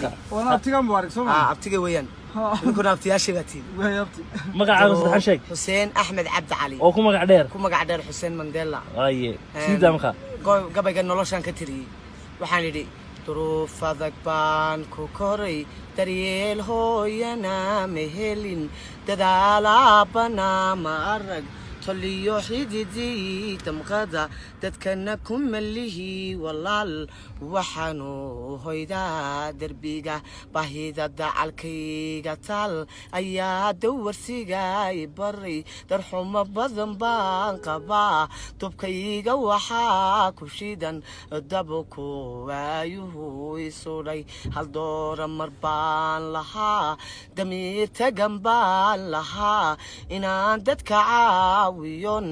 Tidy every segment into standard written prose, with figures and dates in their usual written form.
Cali. Waana abtigaa mubaarak soo Aa, ma? Abtiga weeyaan. Idinkuna abtiyaashii baa tihiin. Waay abti. Magacaaga saddexan sheeg. Xuseen Axmed Cabdi Cali. Oo ku magac dheer? Ku magac dheer Xuseen Mandela. Waaye, sii daa markaa. Gabayga noloshaan ka tiriyey waxaan idhi: duruuf adag baan ku koray, daryeel hooyana ma helin, dadaal aabbana ma arag, toliyo xididii damqada dadkana ku malihi walaal, waxaanu hoydaa derbiga, baahida dacalkayga taal ayaa dawarsiga i baray, darxumo badan baan qabaa, dubkayga waxaa ku shidan dabku waayuhu isudhay, hal doora mar baan lahaa, damiir tagan baan lahaa, inaan dadka caawiyon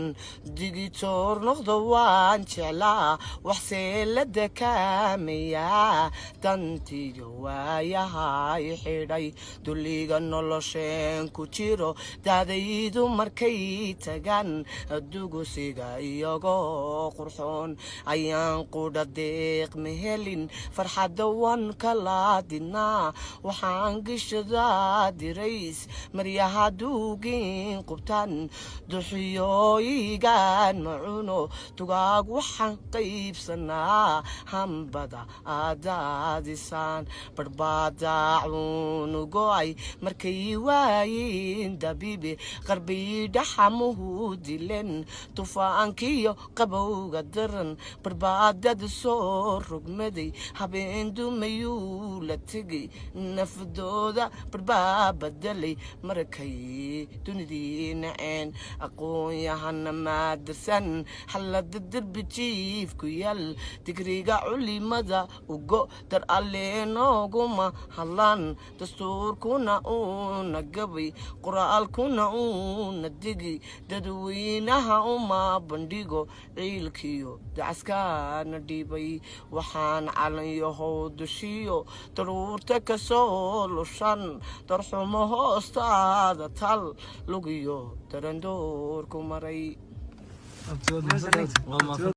digitoor noqdo waan jeclaa, waxsee la dakaamayaa, dantiyo waayaha i xidhay, dulliga nolosheen ku jiro, daadaydu markay tagaan dugusiga iyagoo qurxoon ayaan qudha deeq ma helin, farxadda waan kala didnaa, waxaan gishadaa dirays maryaha duugin qubtaan, duxiyooyigan ma cuno dugaag, waxaan qaybsanaa hambada aadaadisaan, barbaadaacuunu go'ay markay waayin dabiibi, qarbiyi dhaxamuhu dilen, tufaankiyo qabowga daran, barbaadada soo rogmaday, habeen dumayuu la tegay, nafdooda barbaa bedelay markay dunidii naceen, aqoon-yahana maadarsan xallada derbi jiifku yaal, digriga culimada ugo dar alle nooguma hadlaan, dastuurkuna uuna gabay, qoraalkuna uuna digi, dadweynaha uma bandhigo, ciilkiyo dacaskaana dhibay, waxaan calanyahow dushiyo daruurta kasoo lushan, darxumo hoostaada tal lugiyo darandoorku maray. Abti, waad mahadsantahay. Waa mahadsan.